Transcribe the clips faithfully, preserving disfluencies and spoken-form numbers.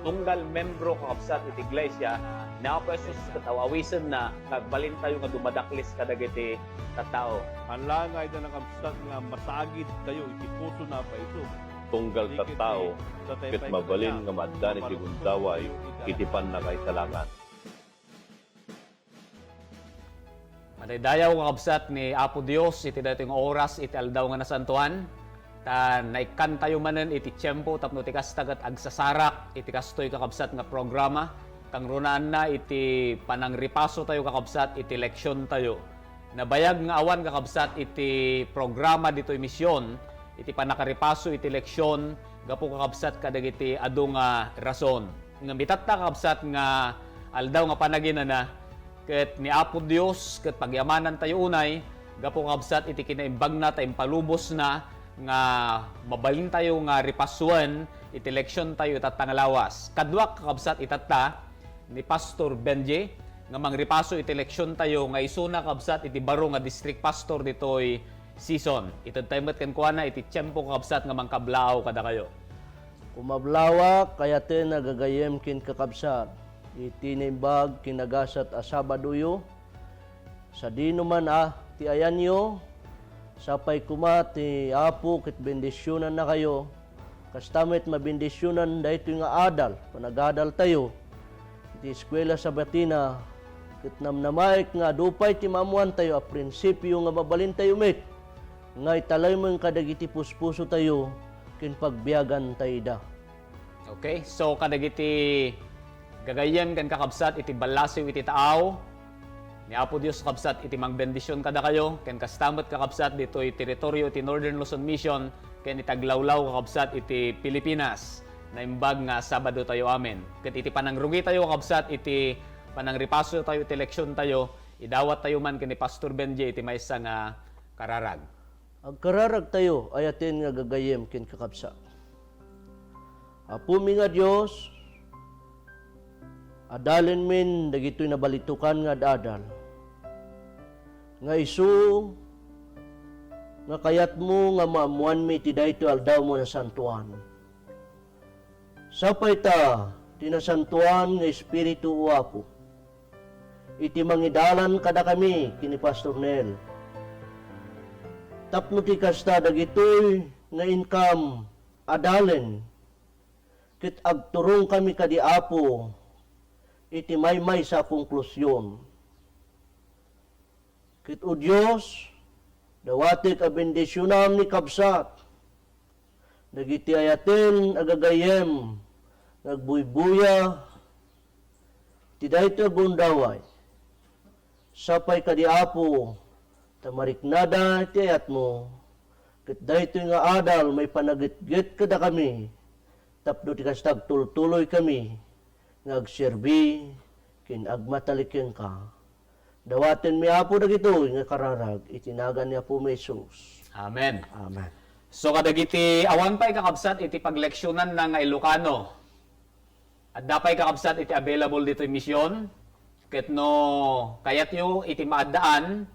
Tunggal membro, kakabsat, iti iglesia, ni Apo Jesus ket aw-awisenna nga agbalintayo nga dumadaklis kadagiti tattao. Ala nga ida, kakabsat, nga masaagidtayo iti pusona a paiso. Tunggal tattao, ket mabalin nga maaddan iti gundaway iti pannakaisalakan. Madaydayaw, kakabsat, ni Apo Dios iti daytoy nga oras iti aldaw nga nasantoan. Ta naikkantayo manen iti tiempo tapno ti kasta ket agsasarak iti kastoy, kakabsat, nga programa. Kangrunaanna iti panangripasotayo, kakabsat, iti leksiontayo. Nabayag nga awan, kakabsat, iti programa ditoy mision iti pannakaripaso iti leksion gapu, kakabsat, kadagiti adu nga rason. Ngem itatta, kakabsat, nga aldaw nga panaginana, ket ni Apo Dios ket pagyamanantayo unay gapu, kakabsat, iti kinaimbagna ta impalubosna nga mabalintayo nga ripasuen iti leksiontayo itatta nga lawas. Kaduak, kakabsat, itatta ni Pastor Benji nga mangripaso iti leksiontayo nga isuna, kabsat, iti baro nga district pastor ditoy season. Itedtayo met kenkuana iti tiempo, kabsat, nga mangkablaaw kadakayo. Kumablawak, kayaten a gagayyem ken kakabsat, iti naimbag ken nagasat a Sabadoyo, sadino man a ti ayanyo, sapay koma ti Apo ket bendisionannakayo. Kasta met, mabendisionan daytoy nga adal, panagadaltayo iti Eskuela Sabatina, ket namnamaek nga adu pay ti maammoantayo a prinsipio nga mabalintayo met nga italemen kadagiti puspusotayo ken pagbiagantayo ida. Okay, so kadagiti gagayyem ken kakabsat iti ballasiw iti taaw, ni Apo Dios, kabsat, iti mangbendision kadakayo, ken kasta met, kakabsat, ditoy teritorio ti Northern Luzon Mission ken iti aglawlaw, kakabsat, iti Pilipinas. Naimbag nga Sabadotayo amin. Ket iti panangrugitayo, kakabsat, iti panangripasotayo iti leksiontayo, idawattayo man ken ni Pastor Benji iti maysa nga kararag. Agkararagtayo, ayaten nga gagayyem ken kakabsat. Apomi nga Dios, adalenmin dagitoy nabalitokan nga ad-adal, nga isu nga kayatmo nga maammoanmi iti daytoy aldaw nga nasantoan. Sapay ta ti Nasantoan nga Espiritu, O Apo, iti mangidalan kadakami ken ni Pastor Nel. Tapno ti kasta, dagitoy nga inkam adalen, ket agturongkami kadi, Apo, iti maymaysa a konklusion. Ket, O Dios, dawatek a bendisionam ni kabsat, dagiti ayaten a gagayyem nga agbuybuya ti daytoy a gundaway. Sapay kadi, Apo, ta mariknada ti ayatmo, ket daytoy nga adal maipanagitgit kadakami, tapno ti kasta agtultuloykami nga agserbi ken agmatalik kenka. Dawatenmi, Apo, dagitoy nga kararag iti nagan ni Apomi Jesus. Amen. Amen. So, kadagiti awan pay, kakabsat, iti pagleksionanna nga Ilocano, adda pay, kakabsat, iti available ditoy mission. Ket no kayatyo iti maaddaan,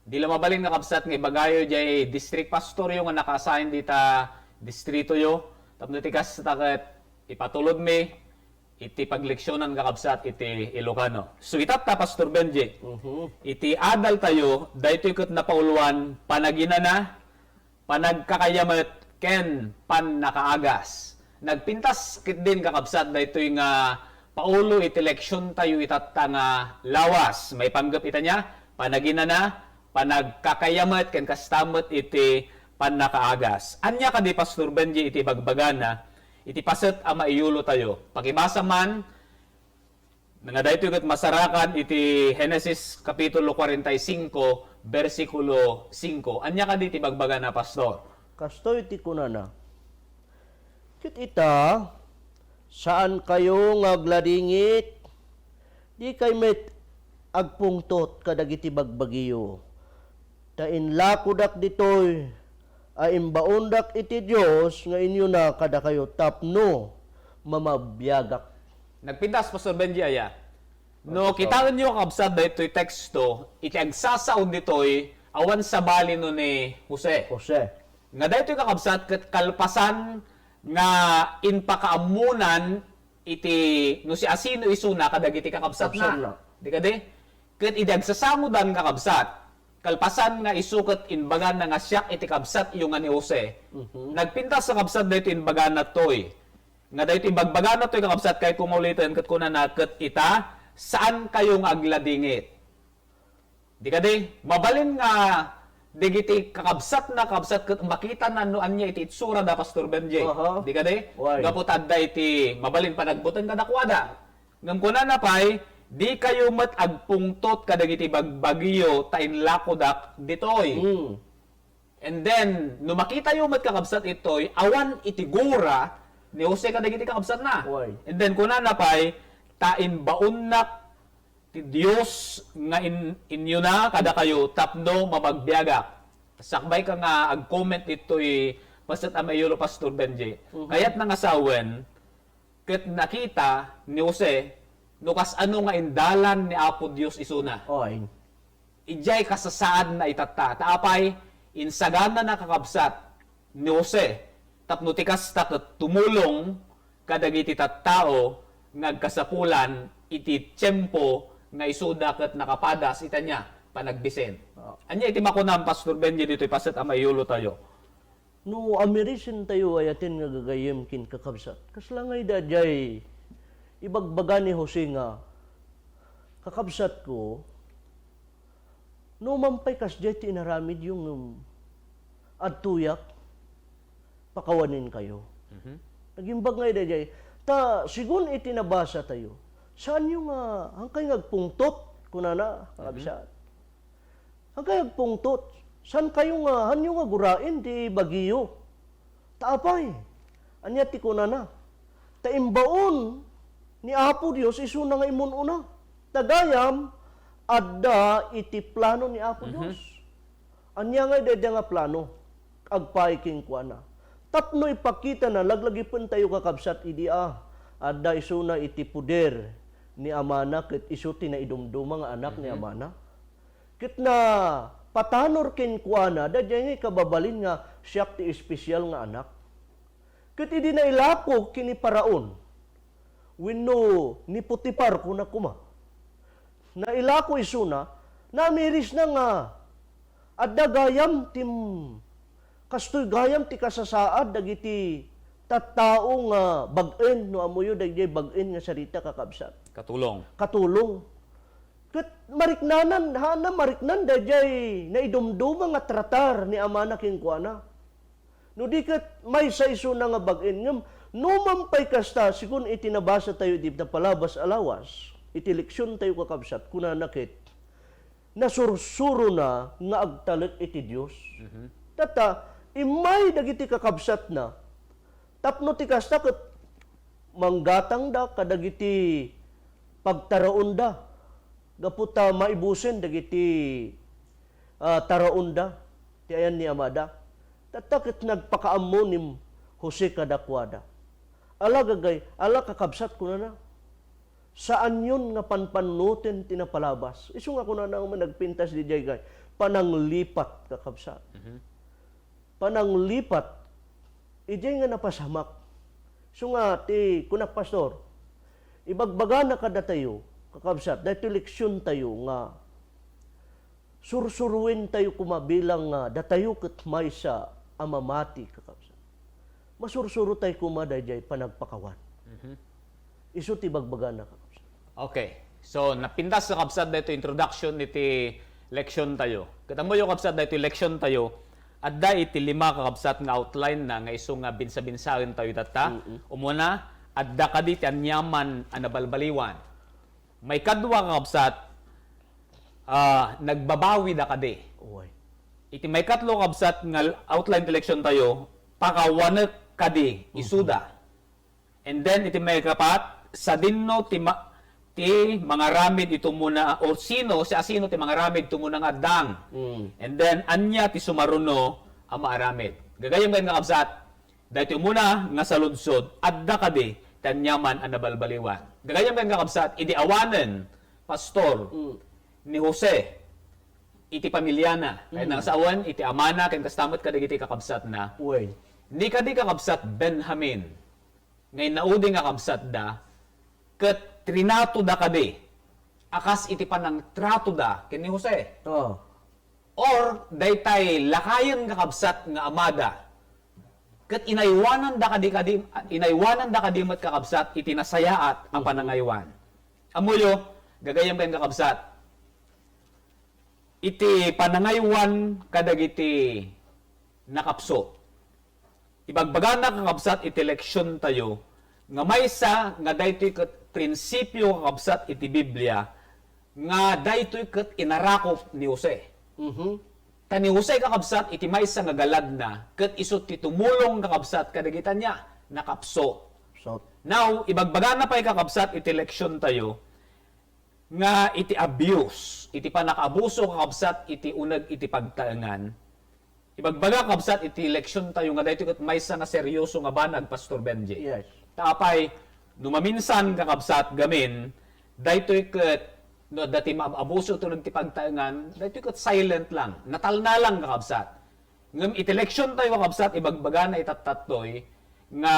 di la mabalin, kakabsat, nga ibagayo jay district pastoryo nga naka-assign dita distritoyo. Tapno ti kasta ket ipatulodmi iti pagleksionan, kakabsat, iti Ilocano. So, itatta, Pastor Benji, Mhm. iti adaltayo, daytoy ket napauloan panaginana, panagkakayamet, ken pannakaagas. Nagpintas ketdin, kakabsat, daytoy nga paulo iti leksiontayo itatta nga lawas. Maipanggep ita nia, panaginana, panagkakayamet, ken kasta met iti pannakaagas. Ania kadi, Pastor Benji, iti bagbagana iti paset a maiyulotayo? Pakibasa man nga daytoy ket masarakan iti Genesis Kapitulo kuarenta y cinco, bersikulo singko. Ania kadi ti bagbagana, Pastor? Kastoy ti kunana, "Ket ita, saankayo nga agladingit, dikay met agpungtot kadagiti bagbagiyo. Ta inlakodak ditoy a imbaondak iti Dios nga inyona kadakayo tapno mamabiagak." Nagpintas, Pastor Benji, aya? No, Pastor. Kitaenyo, kakabsat, daytoy teksto, iti agsasao ditoy, awan sabali no ni Jose. Jose. Nga daytoy, kakabsat, ket kalpasan nga impakaammonan iti no siasino isuna kadagiti kakabsatna. Kakabsatna. Di kadi? Ket idi agsasangodan, kakabsat, kalpasan nga isu ket imbagana nga siak iti kabsatyo nga ni Jose, Mhm. nagpintas, kakabsat, daytoy imbagana toy. Nga daytoy ibagbagana toy, kakabsat, kayatko nga uliten ket kunana, ket ita, saan kayo nga agladingit. Di kadi, mabalin nga dagiti kakabsatna, kabsat, ket makitana no ania iti itsura da, Pastor Benji. Aha. Di kadi, Why? gapu ta adda iti mabalin panagbuteng kadakuada. Ngem kunana pay, di kayo met agpungtot kadagiti bagbagiyo ta inlakodak ditoy. Mm. And then, no makitayo met, kakabsat, itoy, awan iti gura ni Jose kadagiti kakabsatna. Why? And then, kunana pay, ta imbaonnak ti Dios nga in-, inyona kadakayo tapno mabagbiagak. Sakbay ka nga ag-comment ditoy paset a maiyulo, Pastor Benji. Mhm. Kayatna nga sawen, ket nakita ni Jose no kasano nga indalan ni Apo Dios isuna. Oy. Idiay kasasaadna itatta. Ta apay, insaganana, kakabsat, ni Jose tapno ti kasta ket tumulong kadagiti tattao nga agkasapulan iti tiempo nga isuda ket nakapadas itana panagbisin. Oo. Ania iti makunam, Pastor Benji, ditoy paset a maiyulo tayo? No amirisentayo, ayaten nga gagayyem ken kakabsat, kasla ngay daydiay ibagbaga ni Jose nga, "Kakabsatko, no man pay kasdiay ti inaramidyo ngem adtoyak, pakawanen kayo." Mhm. Nagimbag ngay daydiay. Ta, sigun iti nabasa tayo, saanyo nga, hankay nga agpungtot, kunana, Mhm. kakabsat. Hankay agpungtot, saan kayo nga, hanyo nga guraen ti bagiyo? Ta apay, ania ti kunana? Ta imbaon ni Apo Dios isuna nga immun-una. Ta gayam, adda iti plano ni Apo Mhm. Dios. Ania ngay daydiay nga plano? Agpaay kenkuana. Tapno ipakitana, laglagipentayo, kakabsat, idi a, adda isuna iti poder ni Amana ket isu ti naidumduma nga anak ni Mhm. Amana. Ket napatanor kenkuana, daydiay nga ikababalin nga siak ti espesial nga anak. Ket idi nailako ken ni Faraon, wenno ni Potifar, kuna koma, nailako isuna, namirisna nga adda gayam ti m-, kastoy gayam ti kasasaad dagiti tattao nga bag-en, no ammoyo daydiay bag-en nga sarita, kakabsat. Katulong. Katulong. Ket mariknanan, haanna mariknan daydiay naidumduma nga tratar ni Amana kenkuana. No di ket maysa isuna nga bag-en, ngem no man pay kasta, sigun iti nabasa tayo iti napalabas a lawas, iti leksion tayo, kakabsat, kunana ket, nasursurona nga agtalek iti Dios. Mhm. Tatta, immay dagiti kakabsatna, tapno ti kasta ket manggatangda kadagiti pagtaraonda, gapu ta maibusen dagiti, ah, taraonda ti ayan ni amada. Tatta ket nagpakaammo ni Jose kadakuada. Ala gagay-, ala kakabsat, kunana, saanyon nga panpannoten ti napalabas. Isu nga kunana nga nagpintas didiay gay, pananglipat, kakabsat. Mhm. Pananglipat, idiay nga napasamak. Isu nga ti kunak, Pastor, ibagbagana kadatayo, kakabsat, daytoy leksion tayo nga sursuruentayo koma bilang nga datayo ket maysa a mamati, kakabsat. Masursuro tayo koma daydiay panagpakawan. Mhm. Isu ti bagbagana, kakabsat. Okay. So, napintas, kakabsat, daytoy introduction iti leksion tayo. Ket ammoyo, kabsat, daytoy leksion tayo, adda iti lima, kakabsat, nga outline na nga isu nga binsa-binsaen tayo tatta. Mm-mm. Umuna, adda kadi ti aniaman a nabalbaliwan. Maikadua, kakabsat, ah, nagbabawida kadi. Uy. Iti maikatlo, kabsat, nga outline ti leksion tayo, pakawanek kadi, Mhm. isuda. And then, iti maikapat, sadinno ti ma-, ti mangaramid iti umuna, or sino, siasino ti mangaramid iti umuna nga addang. Mm. And then, ania ti sumaruno a maaramid. Gagayyem ken, kakabsat, daytoy umuna nga saludsod, adda kadi ti aniaman a nabalbaliwan. Gagayyem ken, kakabsat, idi awanen, Pastor, Mm. ni Jose, iti pamiliana, kay Mm. nasawen iti amana, ken kasta met kadagiti kakabsatna. Uy. Ni kadi, kakabsat, Benjamin, nga inaudi nga kabsatda, ket trinatoda kadi a kas iti panangtratoda ken ni Jose. Oh. Or daytay lakayen, kakabsat, nga amada, ket inaywananda kadi, kadi, inaywananda kadi met, kakabsat, iti nasayaat a Mhm. panangaywan. Ammoyo, gagayyem ken, kakabsat, iti panangaywan kadagiti nakapso. Ibagbagana, kakabsat, iti leksiontayo nga maysa nga daytoy ket prinsipio, kakabsat, iti Biblia nga daytoy ket inarakop ni Jose. Mhm. Ta ni Jose, kakabsat, iti maysa nga galadna ket isu ti tumulong, kakabsat, kadagiti ania? Nakapso. So, Now, ibagbagana pay, kakabsat, iti leksiontayo nga iti abuse, iti panakaabuso, kakabsat, iti uneg iti pagtaengan. Ibagbaga, kakabsat, iti leksiontayo nga daytoy ket maysa nga serioso nga banag, Pastor Benji. Yes. Ta apay, no maminsan, kakabsat, gamin, daytoy ket no adda ti maab-abuso iti uneg ti pagtaengan, daytoy ket silent lang, natalna lang, kakabsat. Ngem iti leksiontayo, kakabsat, ibagbagana itattatoy nga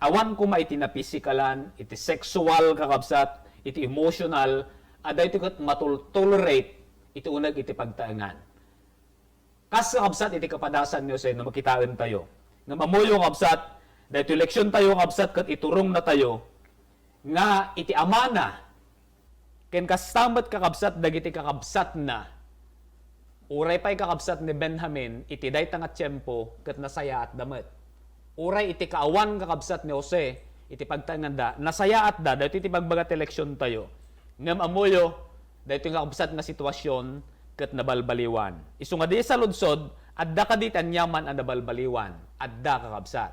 awan koma iti napisikalan, iti sexual, kakabsat, iti emotional, a daytoy ket matol-, tolerate iti uneg iti pagtaengan. Kas, kakabsat, iti kapadasan ni Jose no makitaentayo. Ngem ammoyo, kakabsat, daytoy leksiontayo, kakabsat, ket iturongnatayo nga iti amana ken kasta met, kakabsat, dagiti kakabsatna, uray pay kakabsat ni Benjamin iti dayta nga tiempo ket nasayaatda met. Uray iti kaawan, kakabsat, ni Jose iti pagtaenganda, nasayaatda, daytoy ti ibagbaga ti leksiontayo. Ngem ammoyo, daytoy nga kakabsat nga sitwasion ket nabalbaliwan. Isu nga di saludsod, adda kadi ti aniaman a nabalbaliwan? Adda, kakabsat.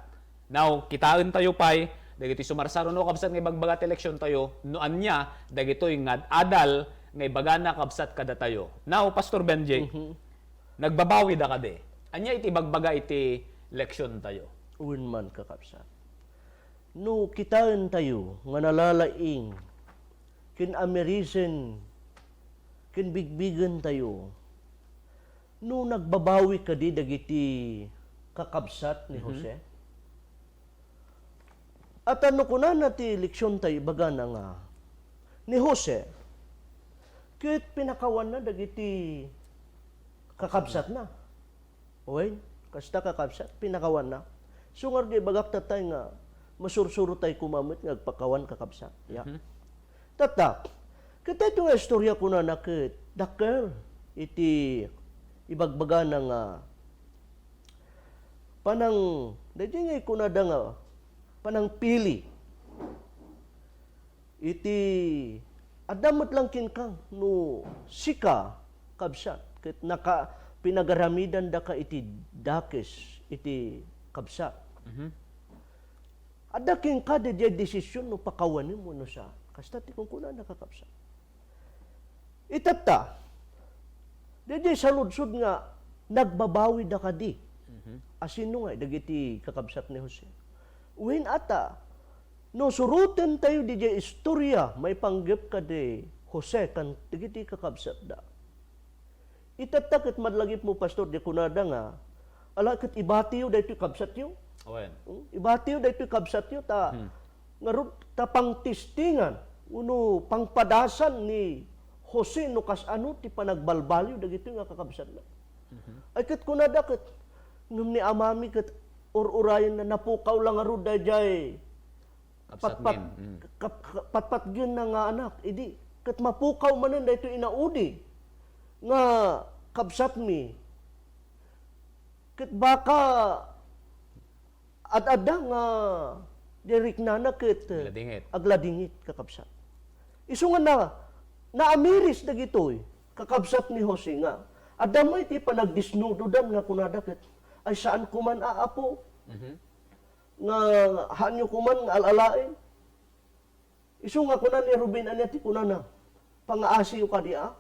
Now, kitaentayo pay dagiti sumarsaro, no, kabsat, nga ibagbaga ti leksiontayo, no ania dagitoy nga ad-adal nga ibagana, kabsat, kadatayo. Now, Pastor Benji, Mhm. nagbabawida kadi. Ania iti ibagbaga iti leksiontayo? Wen man, kakabsat. No kitaentayo nga nalalaing ken amerisen ken bigbigentayo, no nagbabawi kadi dagiti kakabsat ni Mhm. Jose? Ata no kunana ti leksiontayo, ibagana nga ni Jose ket pinakawanna dagiti kakabsatna. Wen, kasta, kakabsat, pinakawanna. Isu ngarud nga ibagak tatay nga masursurotay koma met nga agpakawan, kakabsat. Ya. Mhm. Tatta, ket daytoy nga istorya kunana ket dakkel iti ibagbagana nga panang-, daytoy nga ikunada nga panangpili iti adda met lang kenka no sika, kabsat, ket naka-, pinagaramidandaka iti dakes iti kabsat. Mhm. Adda kenka daydiay desisyon no pakawanem wenno saan. Kasta ti kunkunana, kakabsat. Itatta, daydiay saludsod nga nagbabawida kadi. Mhm. A sino ngay dagiti kakabsat ni Jose? Wen, ata, no surotentayo daydiay istorya maipanggep kadi Jose ken dagiti kakabsatda. Itatta ket madlagipmo, Pastor, di kunada nga, ala ket ibatiyo daytoy kabsatyo. Wen. Hmm? Ibatiyo daytoy kabsatyo ta Hmm. ngarud ta pangtestingan wenno pangpadasan ni Jose no kasano ti panagbalbaliw dagitoy nga kakabsatna. Mhm. Ay ket kunada ket, ngem ni amami ket ur-urayenna, napukaw la ngarud daydiay Kabsatmin. patpat, Mm. kap-, kap-, patpatgenna nga anak, idi ket mapukaw manen daytoy inaudi nga kabsatmi. Ket baka ad-adda nga diriknana ket, eh, Agladingit. agladingit, kakabsat. Isu nga na, naamiris dagitoy, kakabsat ni Jose nga, adda met iti panagdesnudodan nga kunada ket, "Ay, saan koman a, Apo, Mhm. nga haanyo koman nga al-alaen?" Isu nga kuna ni Ruben, ania ti kunana? Pangaasiyo kadi a?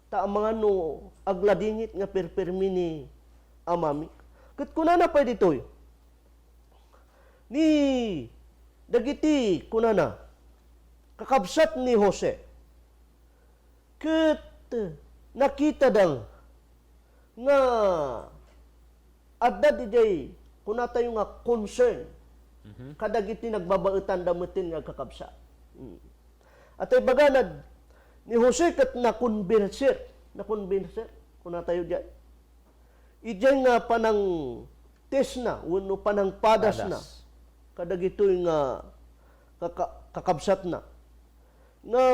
Ta amangan no agladingit nga perpermi ni amami. Ket kunana pay ditoy, ni dagiti kunana, kakabsat ni Jose, ket nakitada nga adda didiay, kunatayo nga concern Mhm. kadagiti nagbabaetanda metten nga agkakabsat. Mm. At ibaga na, ni Jose ket nakonbersir. Nakonbersir. Kuna tayo diay. Idiay nga panang-test na, wenno panangpadas na. Padas. Kadagitoy nga kaka-, kakabsat na. Nga,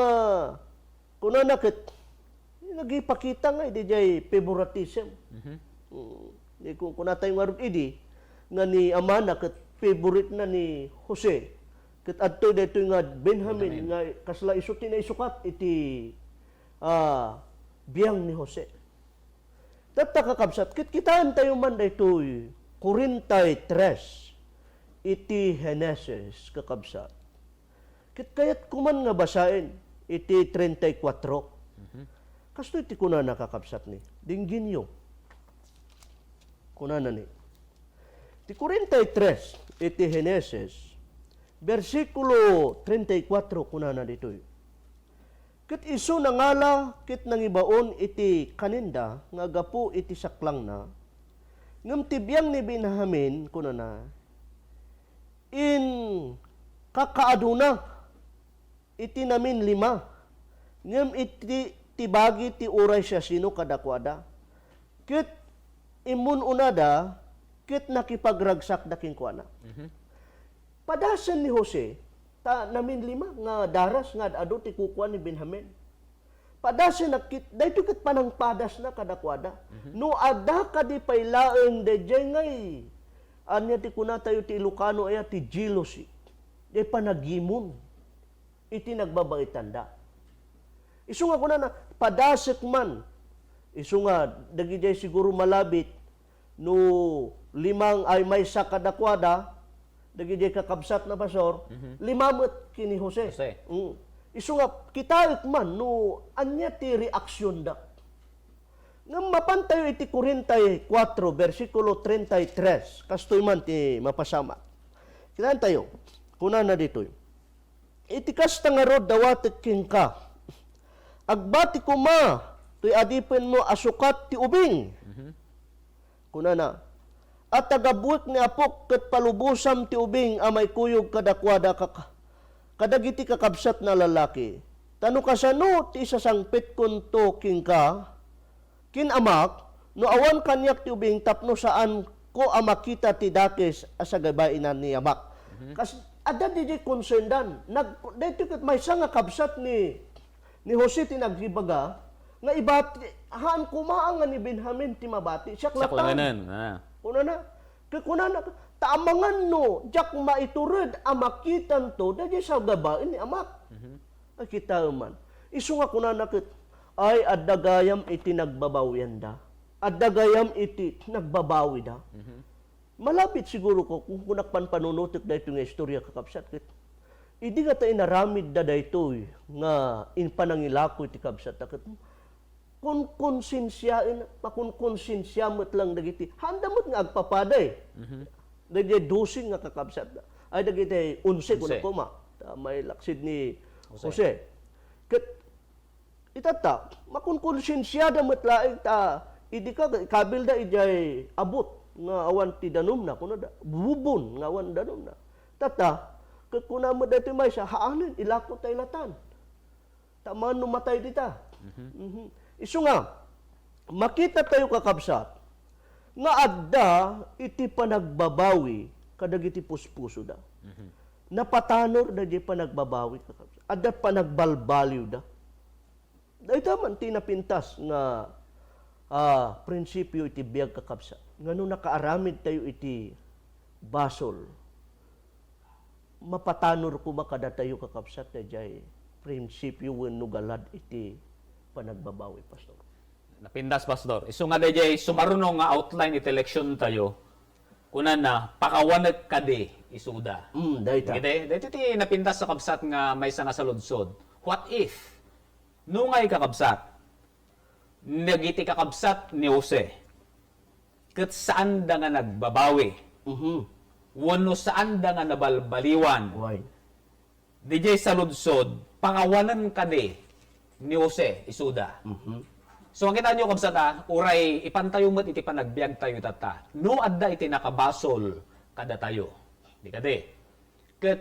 kunana ket, nagipakita nga idi jay favoritism. Mhm. Mm. Di ku-, kuna tayo ngarud idi, nga ni amana ket favorite na ni Jose. Ket adtoy daytoy nga Benjamin, Benjamin, nga kasla isu ti naisukat iti, ah, biang ni Jose. Tatta, kakabsat, ket kitaen tayo man daytoy, Korintay tres, iti Genesis, kakabsat. Ket kayat ko man nga basaen iti treinta y cuatro. Mhm. Kastoy ti kunana, kakabsat, ni, dinggenyo. Kunana ni, ti Korintay tres, iti Genesis, bersikulo treinta y cuatro, kunana ditoy, Ket isu nangala ket nangibaon iti kaninda nga gapu iti saklangna, ngem ti biang ni Benjamin, kunana, inkakaaduna iti namin lima, ngem iti ti bagi ti uray siasino kadakuada, ket immun-unada, ket nakipagragsakda kenkuana. Mhm. Padasen ni Jose, ta namin lima nga daras nga ad-adu ti kukua ni Benjamin. Padasen a kit-, daytoy ket panangpadasna kadakuada. Mhm. No adda kadi pay laeng daydiay ngay, ania ti kunatayo ti Ilocano aya, ti jealousy. Diay panagimon iti nagbabaetanda. Isu nga kunana, padasek man. Isu nga, dagidiay siguro malabit, no limang ay maysa kadakuada, dagidiay kakabsat na, Pastor, mhm, lima met ken ni Jose. Jose. Mm. Isu nga, kitaek man no ania ti reaksionda. Ngem mapantayo iti Korintay kuatro, bersikulo treinta y tres, kastoy man ti mapasamak. Kitaentayo, kunana ditoy, Iti kasta ngarud, dawatek kenka, agbati koma toy adipenmo a sukat ti ubing. Mhm. Kunana, a tagabuek ni apok ket palubosam ti ubing a maikuyog kadakuada kaka-, kadagiti kakabsatna a lallaki. Ta no kasano ti isasangpetkonto kenka, ken amak, no awan kaniak ti ubing tapno saanko a makita ti dakes a sagabaenan ni amak. Mhm. Kas-, adda didiay concerndan. Nag-, daytoy ket maysa nga kabsat ni, ni Jose ti nagribaga, nga ibati, haan koma nga ni Benjamin ti mabati. Siak latta. Siak langanen, ah. Kunana, ket kunana, ta amangan no, diak maitured a makitanto, daydiay sagabaen ni amak. Mhm. Ay, kitaem man. Isu nga kunana ket, ay, adda gayam iti nagbabawianda. Adda gayam iti nagbabawida. Mhm. Malabit siguro ko, kung kunak panpanunutek daytoy nga istorya, kakabsat, ket idi nga ta inaramidda daytoy nga impanangilako iti kabsat, ket kunkonsensiaen, makunkonsensia met lang dagiti, haanda met nga agpapaday. Mhm. Dagiti dose nga kakabsat. Ay, dagiti onse, onse, kunak koma. Ta may laksid ni Jose. Jose. Ket itatta, makunkonsensiada met laeng ta idi ka, ikabilda idiay abut nga awan ti danumna, kunada, bubon nga awan danumna. Tatta, ket kuna met daytoy maysa, haanen, ilako tay latan. Ta mano matay dita. Mhm. Mhm. Isu nga, makita tayo, kakabsat, nga adda iti panagbabawi kadagiti puspusoda. Mhm. Napatanor daydiay panagbabawi, kakabsat. Adda panagbalbaliwda. Dayta man ti napintas nga, ah, prinsipyo iti biag, kakabsat. Nga no nakaaramid tayo iti basol, mapatanor koma kadatayo, kakabsat, daydiay prinsipyo wenno galad iti panagbabawi, Pastor. Napintas, Pastor. Isu nga daydiay sumaruno nga outline iti leksion tayo, kunana, pakawanek kadi isuda. Mm, dayta. Dagiti, dagiti ti napintas a kabsat nga maysa nga saludsod. What if? Nungay, kakabsat, dagiti kakabsat ni Jose, ket saanda nga nagbabawi, mhm, wenno saanda nga nabalbaliwan. Why? Didiay saludsod, pakawanen kadi ni Jose isuda. Mhm. So, makita nyo, kabsat, a, uray ipantayo met iti panagbiag tayo tatta. No adda iti nakabasol kadatayo. Di kadi. Ket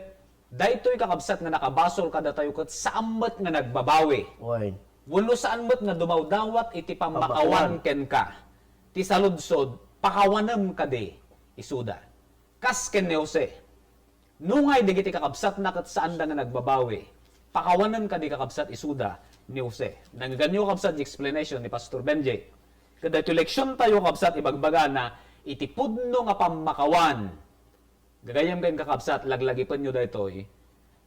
Daytoy, kakabsat, nga nakabasol kadatayo ket saan met nga nagbabawi. Wen. Wenno saan met nga dumawdawat iti pammakawan Pammakawan. kenka. Ti saludsod, pakawanem kadi isuda. Kas ken ni Jose. Nungay dagiti kakabsatna ket saanda nga nagbabawi, pakawanen kadi, kakabsat, isuda ni Jose. Nangganyo, kakabsat, di explanation ni Pastor Benji. Ket daytoy leksion tayo, kakabsat, ibagbagana iti pudno nga pammakawan. Gagayyem ken, kakabsat, laglagipenyo daytoy.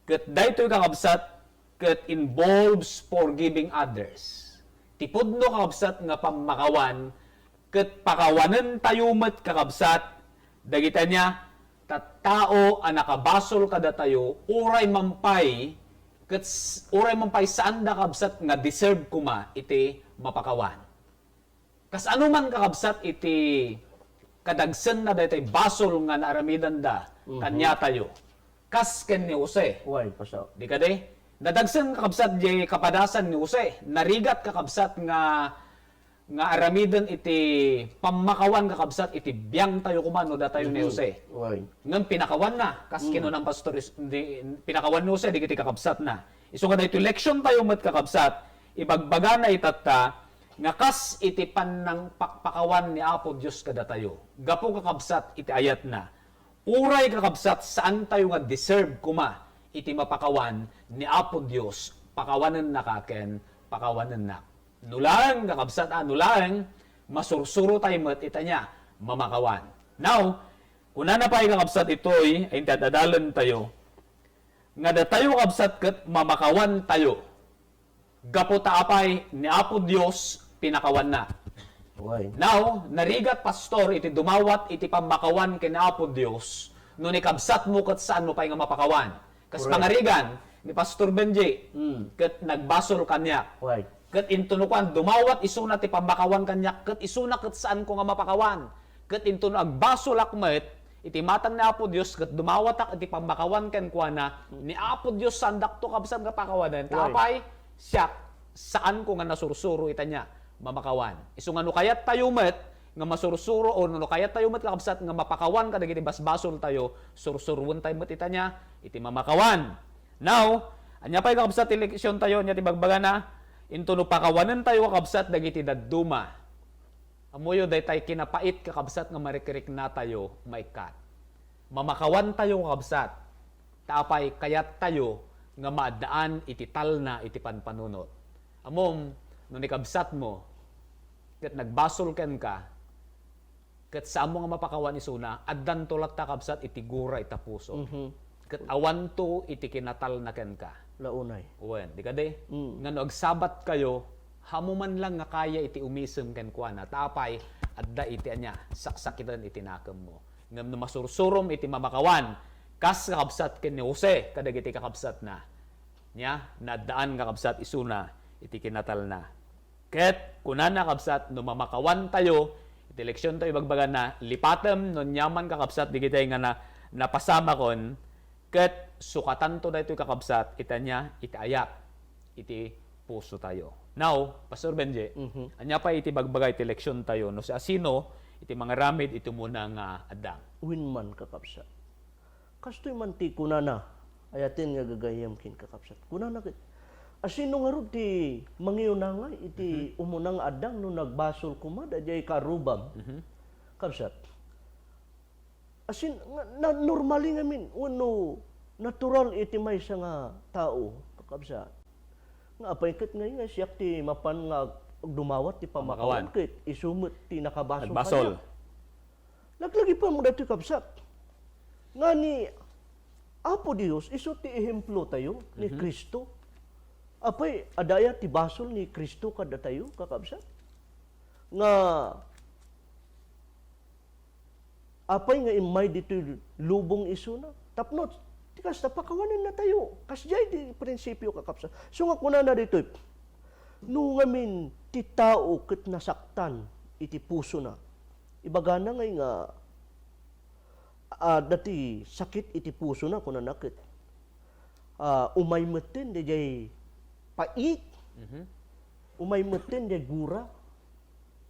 Ket daytoy, kakabsat, ket involves forgiving others. Ti pudno, kakabsat, nga pammakawan, ket pakawanen tayo met, kakabsat, dagiti ania, tattao a nakabasol kadatayo, uray man pay, ket s-, uray man pay saanda, kabsat, nga deserve koma iti mapakawan. Kasano man, kakabsat, iti kadagsenna daytoy basol nga naaramidanda Mhm. kaniatayo, kas ken ni Jose. Wen, paso. Di kadi? Nadagsen, kakabsat, di kapadasan ni Jose. Narigat, kakabsat, nga, nga aramiden iti pammakawan, kakabsat, iti biangtayo koma no datayo ni Mhm. Jose. Wen. Ngem pinakawanna, kas Mm. kinunang Pastor Is-, di, pinakawan ni Jose, dagiti kakabsatna. Isu nga daytoy leksion tayo met, kakabsat, ibagbagana itatta, nga kas iti pannangpakpakawan ni Apo Dios kadatayo. Gapu, kakabsat, iti ayatna. Uray, kakabsat, saan tayo nga deserve koma iti mapakawan ni Apo Dios, pakawanennaka ken pakawanennak. No laeng, kakabsat, a, no laeng, masursuro tayo met ita ania, mamakawan. Now, kunana pay, kakabsat, itoy, ay inti ad-adalen tayo, nga datayo, kabsat, ket mamakawan tayo. Gapu ta apay ni Apo Dios pinakawanna. Wen. Now, narigat, Pastor, iti dumawat iti pammakawan ken ni Apo Dios, no ni kabsatmo ket saanmo pay nga mapakawan. Kas Correct. pangarigan ni Pastor Benji, Mm. ket nagbasol kaniak. Wen. Ket intono kuan, dumawat isuna ti pammakawan kaniak, ket isuna ket saanko nga mapakawan. Ket intono agbasolak met iti matang ni Apo Dios, ket dumawatak iti pammakawan kenkuana, ni Apo Dios saandakto, kabsat, nga pakawanen. Ta Wen. apay, siak, saanko nga nasursuro ita ania, mamakawan. Isu nga no kayat tayo met nga masursuro, o no kayat tayo met, kakabsat, nga mapakawan kadagiti basbasol tayo, sursuroen tayo met ita ania, iti mamakawan. Now, ania pay, kakabsat, ti leksion tayo, ania ti bagbagana? Intono pakawanen tayo, kakabsat, dagiti dadduma. Ammoyo daytay kinapait, kakabsat, nga marikriknatayo maikkat. Mamakawantayo, kakabsat, ta apay, kayattayo nga maaddaan iti talna iti panpanunot. Ammom, no ni kabsatmo ket nagbasol kenka, ket saanmo nga mapakawan isuna, addanto latta, kabsat, iti gura ita puso. Mhm. Ket awanto iti kinatalna kenka. Launay. Wen, di kadi? Mm. Nga no agsabatkayo, haanmo man lang nga kaya iti umisem kenkuana. Ta apay, adda iti ania, saksakiten iti nakemmo. Ngem no masursurom iti mamakawan, kas kakabsat ken ni Jose kadagiti kakabsatna, nia, naaddaan nga kabsat isuna iti kinatalna. Ket kunana, kabsat, no mamakawantayo, iti leksiontayo ibagbagana, lipatem no aniaman, kakabsat, digitay nga na-, napasamakon, ket sukatanto daytoy, kakabsat, ita ania, iti ayat, iti pusotayo. Now, Pastor Benji, Mhm. ania pay iti bagbaga iti leksiontayo no siasino iti mangaramid iti umuna nga addang? Wen man, kakabsat. Kastoy man ti kunana, ayaten nga gagayyem ken kakabsat. Kunana ket, asino ngarud ti mangiunangay iti Mhm. umuna nga addang no nagbasol koma daydiay kaarrubam? Mhm. Kabsat. Asin, nga, na, normally ngamin, wenno natural iti maysa nga tao, kakabsat. Nga apay ket ngay nga siak ti mapan nga ag-, agdumawat ti pammakawan Pammakawan. ket isu met ti nakabasol Nagbasol. kaniak. Laglagipem daytoy, kabsat. Nga ni Apo Dios, isu ti ehemplo tayo ni Mhm. Cristo. Apay, adda aya ti basol ni Cristo kadatayo, kakabsat? Nga apay nga immay ditoy lubong isuna? Tapno ti kasta, pakawanennatayo. Kasdiay ti prinsipio, kakabsat. So nga kunana ditoy, no ngamin ti tao ket nasaktan iti pusona, ibagana ngay nga, ah, adda ti sakit iti pusona, kunana ket, ah, umay metten daydiay pait, Mhm. umay metten daydiay gura,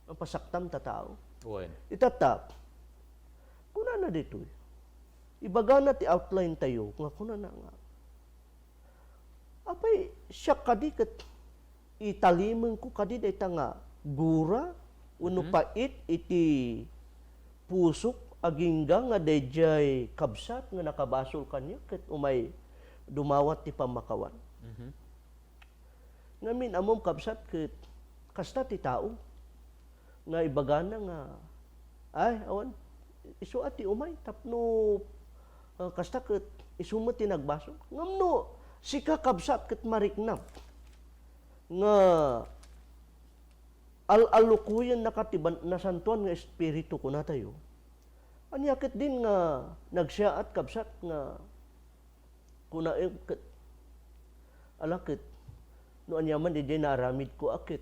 a pasaktam ta tao. Wen. Itatta, kunana ditoy, ibagana ti outline tayo, nga kunana nga, Apay, siak kadi ket italimengko kadi dayta nga gura wenno Mhm. pait iti pusok agingga nga daydiay kabsat nga nakabasol kaniak ket umay dumawat ti pammakawan. Mhm. Ngamin, ammom, kabsat, ket kasta ti tao nga ibagana nga, "Ay, awan, isu a ti umay tapno, ah, kasta ket isu met ti nagbasol." Ngem no sika, kabsat, ket marikna nga al-alukuyennaka ti ban-, Nasantoan nga Espiritu, kunatayo, ania ketdin nga nagsiaat, kabsat, nga kunaem ket, ala ket, no ania man idiay naaramidko a ket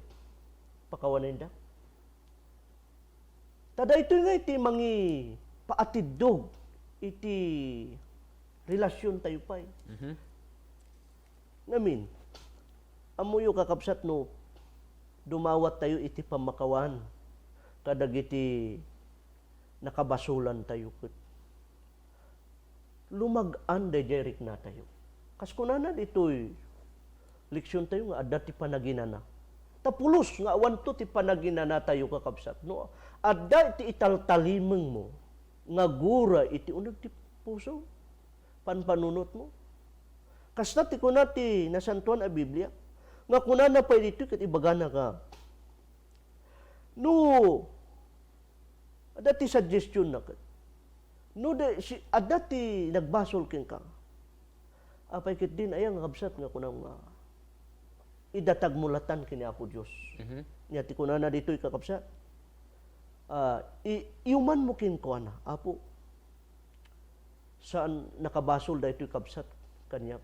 pakawanenda. Ta daytoy nga iti mangipaatiddog iti relasiontayo pay. Mhm. Ngamin, ammoyo, kakabsat, no dumawattayo iti pammakawan kadagiti nakabasolantayo ket lumag-an daydiay riknatayo. Kas kunana ditoy leksiontayo nga adda ti panaginana. Ta pulos nga awanto ti panaginanatayo, kakabsat, no adda iti italtalimengmo nga gura iti uneg ti puso, panpanunotmo. Kasta ti kuna ti Nasantoan a Biblia, nga kunana pay ditoy ket ibagana nga, no adda ti suggestionna ket, no di, si, adda ti nagbasol kenka, apay ketdin aya nga, kabsat, nga kunam nga idatagmo latan ken ni Apo Dios? Mhm. Nia ti kunana ditoy, kakabsat, ah, i-, iyumanmo kenkuana, "Apo, saan, nakabasol daytoy, kabsat, kaniak.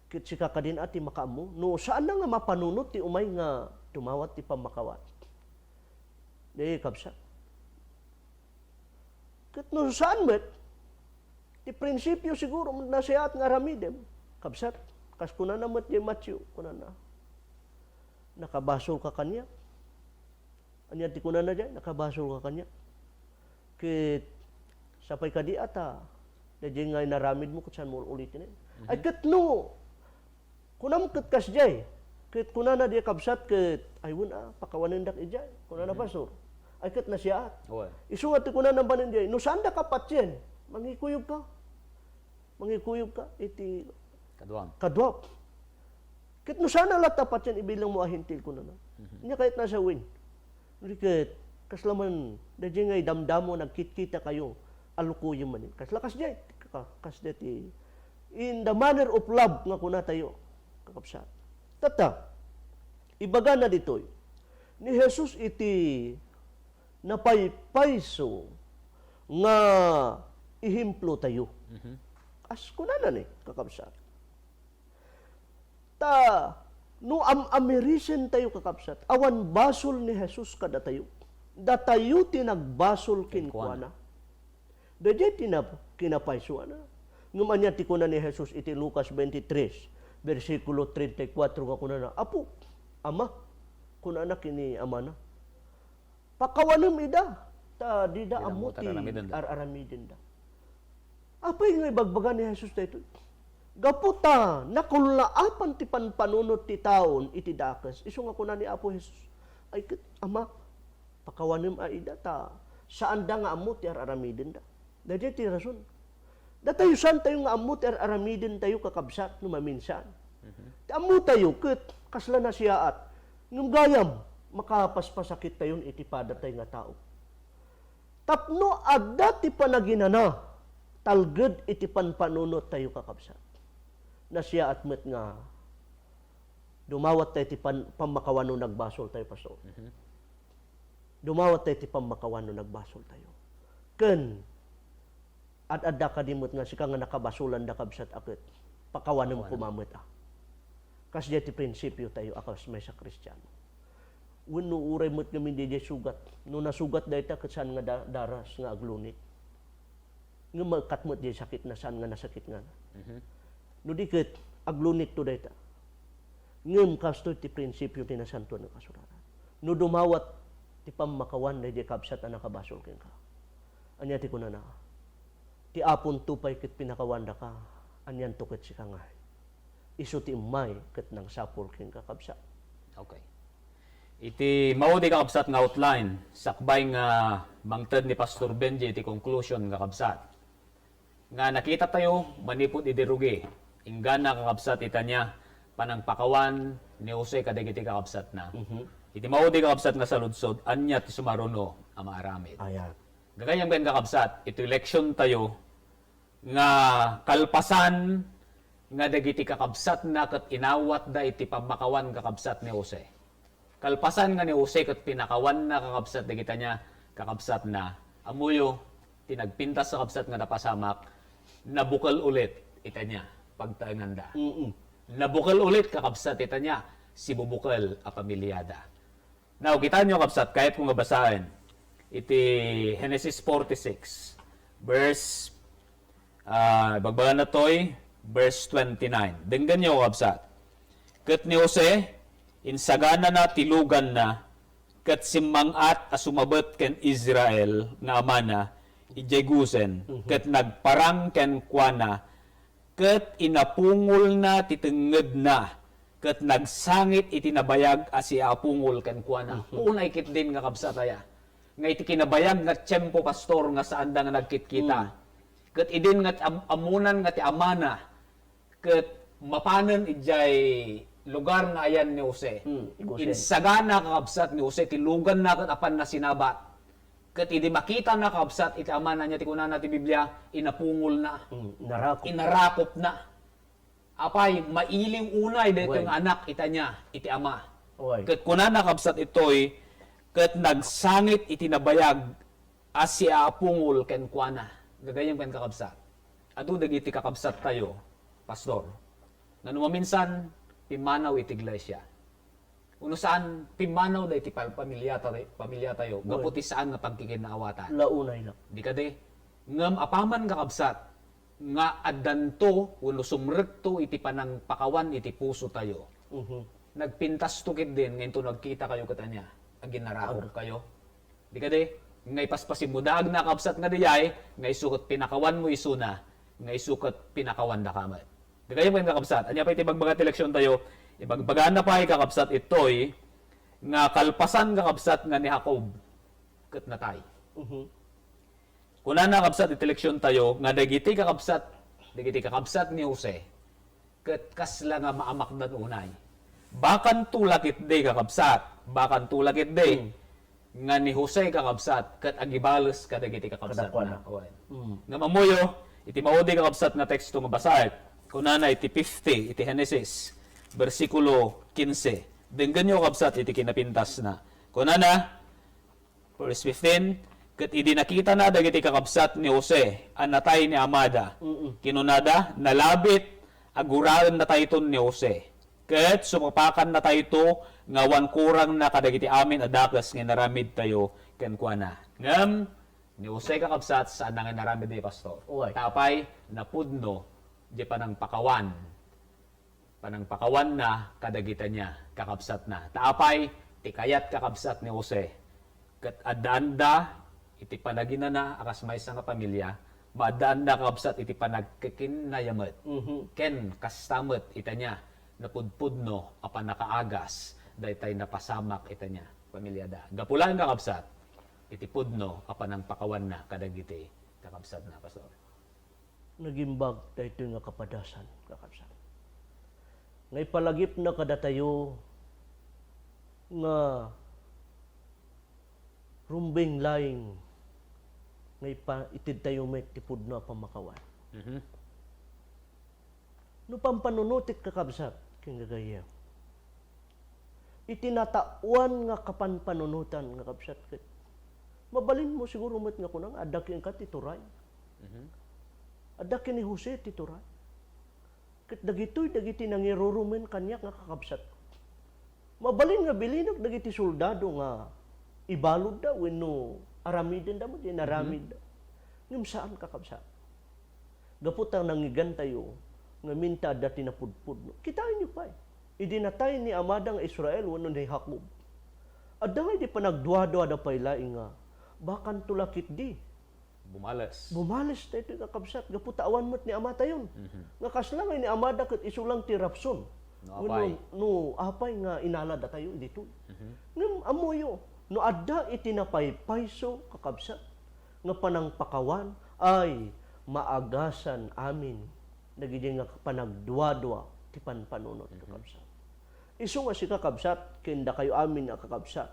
Ket sika kadin a ti makaammo. No saanna nga mapanunot ti umay nga dumawat ti pammakawan." Di, kabsat. Ket no saan met, ti prinsipio siguro nasiaat nga aramidem, kabsat. Kas kunana met diay Matthew, kunana, "Nakabasolka kaniak." Ania ti kunana diay? "Nakabasolka kaniak." Ket sapay kadi a ta daydiay nga inaramidmo ket saanmo ul-uliten. Mhm. Ay, ket no kunam ket kasdiay, ket kunana diay, kabsat, ket, "Ay, wen a, pakawanendak idiay," kunana, Mhm. "Pastor. Ay, ket nasiaat." Wen. Isu nga ti kunana manen diay, "No saandaka patien, mangikuyogka. Mangikuyogka iti Kaduam. kaduam. Ket no saanna latta patien, ibilangmo a Hentil," kunana. Mhm. Ania kayatna sa wen? Di ket, kasla man, daydiay nga idamdamo, nagkitkitakayo, alukuyem manen. Kasla kasdiay, ka-, kasdiay ti, in the manner of love nga kunatayo, kakabsat. Tatta, ibagana ditoy, ni Jesus iti napaypayso nga ehemplotayo. Mhm. As kunana ni, kakabsat. Ta, no am-amirisentayo, kakabsat, awan basol ni Jesus kadatayo. Datayo ti nagbasol Kenkuana. kenkuana. Daydiay ti nap-, kinapaysoanna. Ngem ania ti kuna ni Jesus iti Lucas twenty-three, bersikulo treinta y cuatro, nga kunana, "Apo, Ama," kunana ken ni Amana, "pakawanem ida, ta dida Dida ammo ammo ti ti ar-aramidenda." ar-aramidenda." Apay nga ibagbaga ni Jesus daytoy? Gapu ta nakullaapan ti panpanunot ti taon iti dakes, isu nga kuna ni Apo Jesus, "Ay ket, Ama, pakawanem a ida, ta saanda nga ammo ti ar-aramidenda." Daydiay ti rason. Datayo, saantayo nga ammo ti ar-aramidentayo, kakabsat, no maminsan. Mhm. Ti ammotayo ket kasla nasiaat. Ngem gayam, makapaspasakittayon iti padatay nga tao. Tapno adda ti panaginana, talged iti panpanunottayo, kakabsat. Nasiaat met nga dumawattayo ti pan-, pammakawan no nagbasoltayo, Pastor. Mhm. Dumawattayo ti pammakawan no nagbasoltayo. Ken, ad-adda kadi met nga sika nga nakabasolanda, kabsat, a ket pakawanem Pakawanem. koma met a. Kasdiay ti prinsipiotayo a kas maysa a Kristiano. Wenno uray met ngamin daydiay sugat. No nasugat dayta, ket saan nga da-, daras nga aglunit. Ngem maikkat met diay sakitna, saan nga nasakit nga. Mhm. No di ket, aglunitto dayta. Ngem kastoy ti prinsipio ti Nasantoan nga Kasuratan. No dumawat ti pammakawan daydiay kabsat a nakabasol kenka, ania ti kunana? Ti Aponto pay ket pinakawandaka, anianto ket sika ngay? Isu ti immay ket nangsapul ken kakabsat. Okay. Iti maudi, kakabsat, nga outline, sakbay nga mangted ni Pastor Benji iti conclusion, kakabsat, nga nakita tayo manipud idi rugi, inggana, kakabsat, itania, panangpakawan ni Jose kadagiti kakabsatna. Mhm. Iti maudi, kakabsat, nga saludsod, ania ti sumaruno a maaramid? Ayan. Gagayyem ken, kakabsat, iti leksyon tayo nga kalpasan nga dagiti kakabsatna ket inawatda iti pammakawan, kakabsat, ni Jose. Kalpasan nga ni Jose ket pinakawanna, kakabsat, dagita nia kakabsatna, ammoyo, ti nagpintas, kakabsat, nga napasamak, nabukel ulit itania pagtaenganda. Mm-mm. Nabukel ulit, kakabsat, itania sibubukel a pamiliada. Now, kitaenyo, kabsat, kayatko nga basaen iti Genesis forty-six, verse, ah, ibagbaga natoy, verse twenty-nine. Denggenyo, kabsat. Ket ni Jose, insaganana ti luganna, ket simmang-at a sumabet ken Israel nga amana, idiay Gosen, ket nagparang kenkuana, ket inapungolna ti tengngedna, ket nagsangit iti nabayag a siapungol kenkuana. Mhm. Unay ketdin nga kabsat aya, nga iti kinabayag nga tiempo, pastor, nga saanda nga nagkitkita. Mm. Ket idin nga am-, ammonan nga ti amana, ket mapanen idiay lugar nga ayan ni Jose. Mm, Gosen. Insagana, kakabsat, ni Jose ti luganna ket apanna sinabat. Ket idi makitana, kakabsat, iti amana, ania ti kunana ti Biblia, inapungolna. Mm, inarakop. Inarakopna. Apay, mailiw unay daytoy nga anak itania iti ama. Uy. Ket kunana, kabsat, itoy, ket nagsangit iti nabayag a siapungol kenkuana. Gagayyem ken, kakabsat, adu dagiti kakabsat tayo, pastor, nga no maminsan pimmanaw iti iglesia. Uno saan, pimmanaw da iti pal-, pamilya ta-, pamilya tayo, gapu ti saan nga pagkikinnaawatan. Launay lang. Di kadi, ngem apaman, kakabsat, nga addanto wenno sumrekto iti panangpakawan iti puso tayo. Mhm. Nagpintasto ketdin nga inton agkita kayo ket ania, aginarakop kayo. Di kadi, nga ipaspasimmo daagna, kabsat, nga dayay, nga isu ket pinakawanmo isuna, nga isu ket pinakawandaka met. Di kayo ken, kakabsat. Ania pay ti ibagbaga ti leksyon tayo? Ibagbagana pay, kakabsat, itoy, nga kalpasan, kakabsat, nga ni Jacob ket natay. Mhm. Kunana, kabsat, iti leksyon tayo, nga dagiti kakabsat, dagiti kakabsat ni Jose, ket kasla nga maamakdan unay. Bakanto la ketdi, kakabsat. Bakanto la ketdi. Hmm. Nga ni Jose, kakabsat, ket agibales kadagiti kakabsatna. Kadakuada. Wen. Hmm. Ngem ammoyo, iti maudi, kakabsat, nga teksto nga basaek, kunana iti fifty, iti Genesis, bersikulo quince. Denggenyo, kakabsat, iti kinapintasna. Kunana, Verse fifteen, ket idi nakitana dagiti kakabsat ni Jose a natay ni amada, mm, kinunada, "Nalabit a guraennatayton ni Jose, ket sumapakannatayto nga awan kurangna kadagiti amin a dakes nga inaramidtayo kenkuana." Ngem ni Jose, kakabsat, saanna nga inaramid ni pastor. Uy. Ta apay, napudno diay panangpakawan panangpakawanna kadagiti nia kakabsatna. Ta apay ti kayat, kakabsat, ni Jose, ket addaanda iti panaginana a kas maysa nga pamilia, maaddaanda, kakabsat, iti panagkikinnayamet. Mhm. Ken kasta met itania napudpudno a pannakaagas daytay napasamak itania pamiliada. Gapu laeng, kakabsat, iti pudno a panangpakawanna kadagiti kakabsatna, Pastor. Nagimbag daytoy nga kapadasan, kakabsat. Nga ipalagipna kadatayo nga rumbeng laeng nga ipa-, itedtayo met ti pudno a pammakawan. Mhm. No pampanunotek, kakabsat, ken gagayyem, iti nataoan nga kapanpanunotan nga kabsat ket mabalinmo siguro met nga kuna nga adda kenka ti turay. Mhm. Adda ken ni Jose ti turay. Ket dagitoy dagiti nangirurumen kaniak nga kakabsat. Mabalin nga bilinek dagiti soldado nga ibaludda wenno aramidenda met, inaramidda. Mhm. Ngem saan, kakabsat. Gapu ta nangngegantayo ngamin ta adda ti napudpudno. Kitaenyo pay, idi natay ni amada nga Israel wenno ni Jacob, adda ngay di panagduaduada pay laeng nga, "Bakanto la ketdi." Bumales. Bumales daytoy, kakabsat, gapu ta awan met ni amatayon. Mhm. Nga kasla nga ni amada ket isu lang ti rapson. No apay. No, no apay nga inala datayo ditoy. Mhm. Ngem ammoyo, no adda iti napaypayso, kakabsat, nga panangpakawan, ay, maagasan amin dagidi nga panagduadua ti panpanunot, mhm, kakabsat. Isu nga sika, kabsat, ken dakayo amin a kakabsat,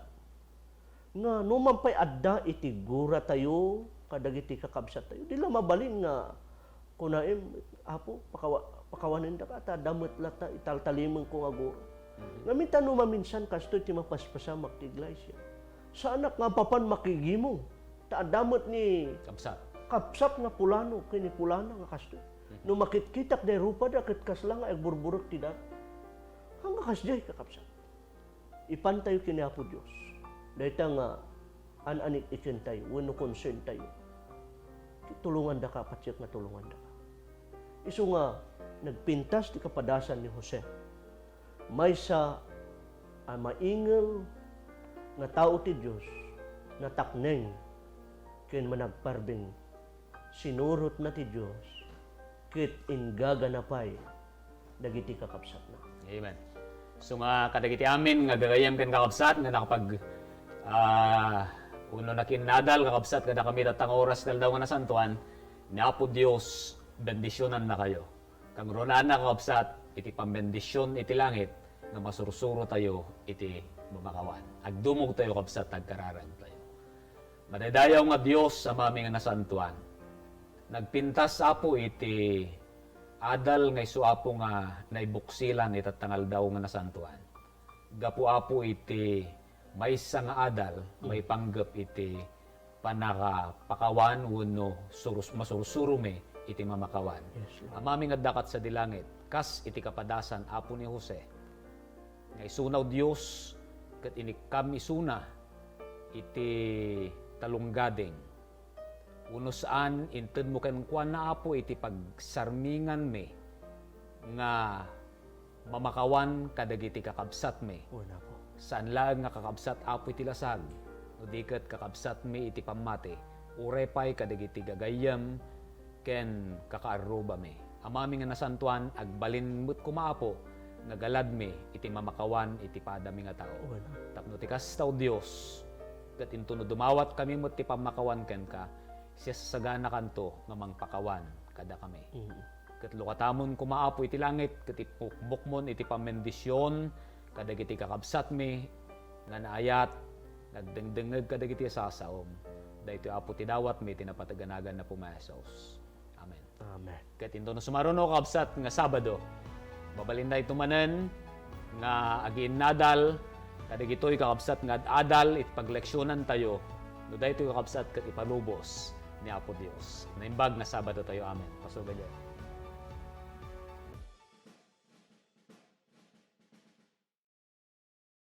nga no man pay adda iti guratayo kadagiti kakabsattayo, di la mabalin nga kunaem, "Apo, pakawa-, pakawanendaka, ta adda met latta italtalimenko nga gura." Mhm. Ngamin ta no maminsan, kastoy ti mapaspasamak ti iglesia. Saanak nga mapan makigimong, ta adda met ni kabsat, kabsat nga pulano ken ni pulana nga kastoy. Mhm. No makitkitak day rupada, ket kasla nga agburburek ti dara. Haan nga kasdiay, kakabsat. Ipantayo ken ni Apo Dios dayta nga an-anik-ikentayo wenno concerntayo. Tulongandaka, patiek nga tulongandaka. Isu nga nagpintas ti kapadasan ni Jose, maysa a maingel nga tao ti Dios, natakneng ken managparbeng. Sinurotna ti Dios, ket inggagana pay dagiti kakabsatna. Amen. So nga, kadagiti amin nga gagayyem ken kakabsat nga nakapag, ah, wenno nakiinnadal, kakabsat, kadakami tatta nga oras nga aldaw nga nasantoan, ni Apo Dios bendisionannakayo. Kangrunaan, kakabsat, iti pambendision iti langit nga masursurotayo iti mamakawan. Agdumogtayo, kabsat, agkararagtayo. Madaydayaw nga Dios, Amami nga nasantoan, nagpintas, Apo, iti adal nga isu, Apo, nga naibuksilan iti tatta nga aldaw nga nasantoan. Gapu, Apo, iti maysa nga adal, mm, maipanggep iti pannakapakawan wenno surus-, masursuromi iti mamakawan. Yes, Lord. Amami nga adda ket sadi langit, kas iti kapadasan, Apo, ni Jose, nga isunaw Dios ket inikkam isuna iti talonggading. Wenno saan, intedmo kenkuana, Apo, iti pagsarminganmi nga mamakawan kadagiti kakabsatmi. Wen, Apo. Saan laeng nga kakabsat, Apo, iti lasag, no di ket kakabsatmi iti pammati, uray pay kadagiti gagayyem ken kakaarrubami. Amami nga nasantoan, agbalin met koma, Apo, nga galadmi iti mamakawan iti padami nga tao. Wen. Tapno ti kasta, O Dios, ket intono dumawatkami met ti pammakawan kenka, sisasaganakanto nga mangpakawan kadakami. Mm. Ket lukatamon koma, Apo, iti langit, ket ipukbokmon iti pammendision kadagiti kakabsatmi nga naayat, nagdengdengngeg kadagiti sasaom. Daytoy, Apo, ti dawatmi iti napateg a nagan ni Apomi a Jesus. Amen. Amen. Ket intono sumaruno, kakabsat, nga Sabado, mabalin daytoy manen nga agiinnadal kadagitoy, kakabsat, nga ad-adal iti pagleksionantayo, no daytoy, kakabsat, ket ipalubos ni Apo Dios. Naimbag nga Sabado tayo. Amen. Pastor Gabriel.